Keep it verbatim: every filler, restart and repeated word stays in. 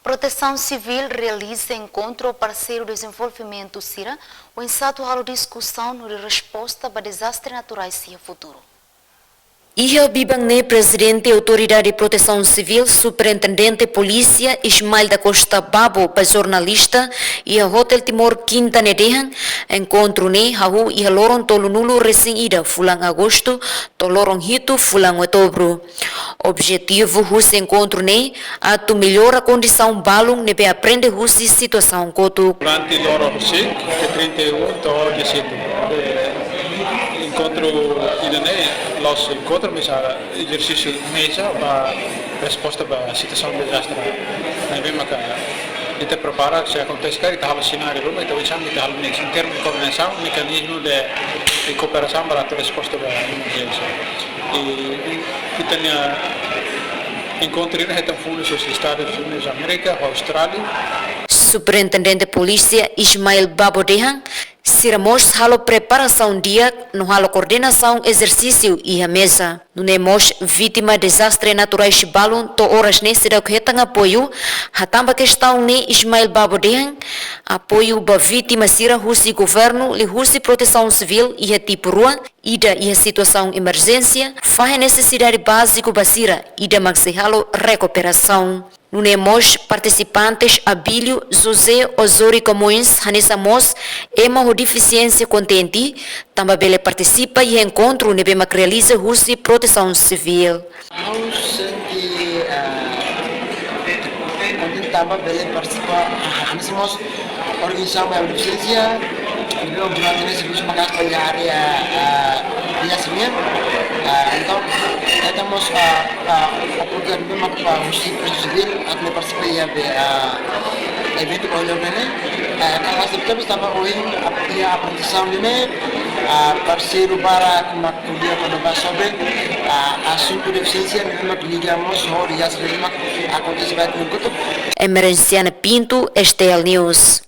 Protesaun Sivíl realiza enkontru ho parseiru dezenvolvimentu sira, oinsá atu halo diskusaun hodi resposta ba dezastre naturais iha futuru. Iha biban ne'e Prezidente Autoridade Protesaun Sivíl, Superintendente Polísia Ismael da Costa Babo ba jornalista iha Hotel Timor Kinta ne'e dehan, enkontru ne'e hahú iha loron tolunulu resin ida fulan Agostu to'o loron hitu fulan Outubru. Objetivu husi enkontru ne'e atu mellora kondisaun balun ne'ebé aprende husi situasaun kotuk. Durante loron husik, de trinta e um to'o dia sete. Eh, enkontru ida-ne'e, la'ós enkontru, mas ezersísiu meza ba resposta ba situasaun dezastre. Ne'ebé maka ita prepara, se akontese karik, ita halo senáriu ruma, ita oinsá mak ita halo ne'e, em termos de koordenasaun, mekanizmu de, de kooperasaun para atu resposta ba emerjénsia. I, i ita-nia enkontru ne'e hetan fundus husi Estadus Unidus Amérika, Austrália. Superintendente Polísia Ismael Babo dehan, sira mós halo preparasaun di'ak no halo koordenasaun ezersísiu iha meza. Nune'e mós vítima dezastre naturais balun to'o oras ne'e seidauk hetan apoiu. Hatán ba kestaun ne'e Ismael Babo dehan, apoiu ba vítima sira husi governu liuhusi Protesaun Sivíl iha tipu rua, ida iha situasaun emerjénsia, fahe nesesidade báziku ba sira, ida mak sei halo rekuperasaun. Nune'e mós partisipantes Abílio José Osório Camões hanesan mós ema ho defisiénsia kontente, tanba bele partisipa iha enkontru ne'ebé mak realiza husi Protesaun Sivíl. Ha'u sente, ah, kontente tanba bele partisipa, ah, hanesan mós organizasaun ba defisiénsia, durante ne'e servisu maka'as ba área, ah, di asimian. Ah, entaun, ita mós, ah, ah, oportunidade ba husi Protesaun Sivíl atu partisipa iha be, ah, eventu ohin loron ne'e. Ah, kapás de tanba ohin, ah, iha aprendizajen ne'e, ah, parseiru barak mak ko'alia kona-ba sobre, ah, asuntu defisiénsia ne'ebé mak liga mós ho dezastre ne'ebé mak akontese ba iha tempu kotuk. Emerenciana Pinto, S T L News.